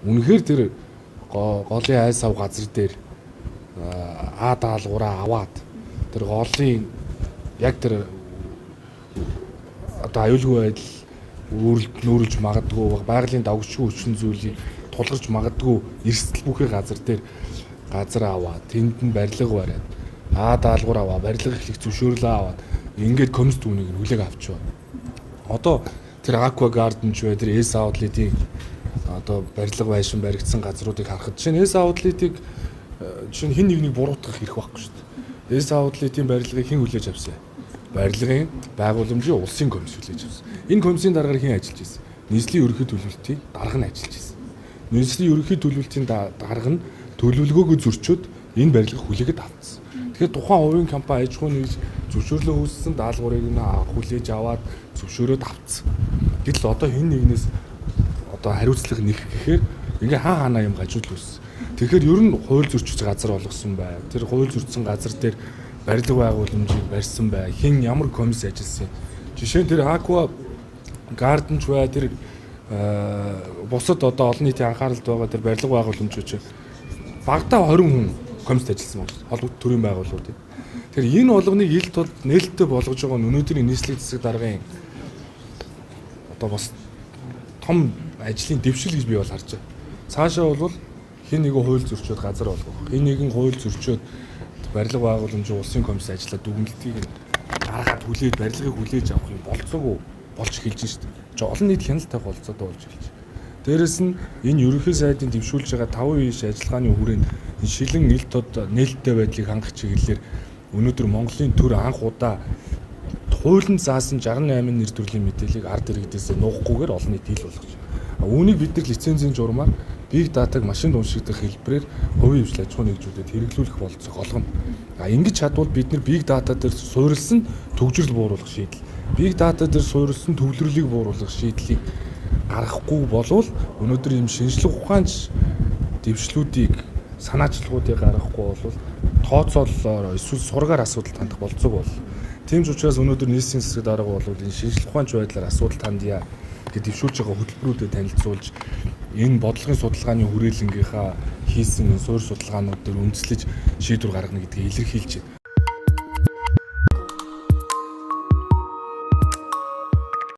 Үнэхээр тэр голын айс ав газар дээр А даалгавраа аваад тэр голын яг тэр одоо аюулгүй байдал үүрэлт нүүрлж магадгүй, байгалийн давгчгүй хүчин зүйлийг тулгарч магадгүй эрсдэл бүхий газар дээр газар аваад, тэнд нь барилга бариад, А даалгавар аваа, барилга эхлэх зөвшөөрлөө аваад, ингээд комисс түүнийг нь хүлээг авчваа. Одоо тэр Aqua Garden ч бай, тэр S Outlet-ийн одоо барилга байшин баригдсан газруудыг харахад, жишээ нь S Outlet-ийг жишээ нь хэн нэгнийг буруутгах хэрэг байхгүй шүү дээ. S Outlet-ийн барилгыг хэн хүлээж авсан? Барилгын байгууламжийн улсын комисс хүлээж авсан. Энэ комиссийн даргаар хэн ажиллаж байсан? Нийслэлийн ерөнхий төлөвлөлтийн дарга нь ажиллаж байсан. Нийслэлийн ерөнхий төлөвлөлтийн дарга нь төлөвлөгөөгөө зөрчөөд энэ барилга хүлээгээд авсан. Тэгэхээр тухайн хувийн компани аж ахуйн нэгж зөвшөөрлөө үүсгэсэн, даалгаврыг нь хүлээж аваад зөвшөөрөөд авцсан. Гэтэл одоо хэн нэгнээс одоо хариуцлага нэх гэхээр ингээ хаа хаанаа юм гажууд үүссэн. Тэгэхээр ер нь хууль зөрчиж газар болгосон бай. Тэр хууль зөрчсөн газар дээр барилга байгууламжийг барьсан бай. Хэн ямар комисс ажилласан. Жишээ нь тэр Aqua Garden ч бай, тэр бусад одоо олон нийтийн анхааралд байгаа тэр барилга байгууламжууд багадаа 20 хүн комист ажилласан байна. Холбогд төрийн байгууллагууд. Тэгэхээр энэ болгоныг ил тод нээлттэй болгож байгаа нь өнөөдрийн нийслэлийн засаг даргын одоо бас том ажлын дэвшил гэж би бол харж байна. Цаашаа бол хэн нэгэн хууль зөрчөөд газар болгох, хэн нэгэн хууль зөрчөөд барилга байгууламжийн улсын комисс ажиллаад дүгнэлтийг гаргаад хүлээж барилгыг хүлээж авах юм болцоогүй болж эхэлж шүү дээ. Олон нийт хяналт тавих болцоотой болж эхэлж. Дээрэс нь энэ ерөнхий сайдын дэвшүүлж байгаа 5 үеийн ажиллагааны хүрээнд энэ шилэн ил тод нээлттэй байдлыг хангах чиглэлээр өнөөдөр Монголын төр анх удаа хуулинд заасан 68 нэр төрлийн мэдээллийг ард иргэдээс нуугахгүйгээр олон нийт хэл болгож. Үүнийг бид нар лицензийн журмаар big data-г машинд уншигдах хэлбэрээр хувийн хвшил аж ахуйн нэгжүүдэд хэрэглүүлэх бололцоог олгоно. А ингэж чадвал бид нар big data дээр суурилсан төгжрөл бууруулах шийдэл, big data дээр суурилсан төвлөрлийг бууруулах шийдлийг гаргахгүй болвол, өнөөдөр ийм шинжлэх ухаанч дэвшлүүдийг, санаачлагуудыг гаргахгүй бол тооцооллоор эсвэл сургаар асуудал хандах болцоог бол. Тийм ч учраас өнөөдөр нийслэлийн засаг дарга бол энэ шинжлэх ухаанч байдлаар асуудал хандъя гэж дэвшүүлж байгаа хөтөлбөрүүдэд танилцуулж, энэ бодлогын судалгааны хүрээлэнгийнхаа хийсэн энэ суурь судалгаанууд дээр үндэслэж шийдвэр гаргана гэдгийг илэрхийлж байна.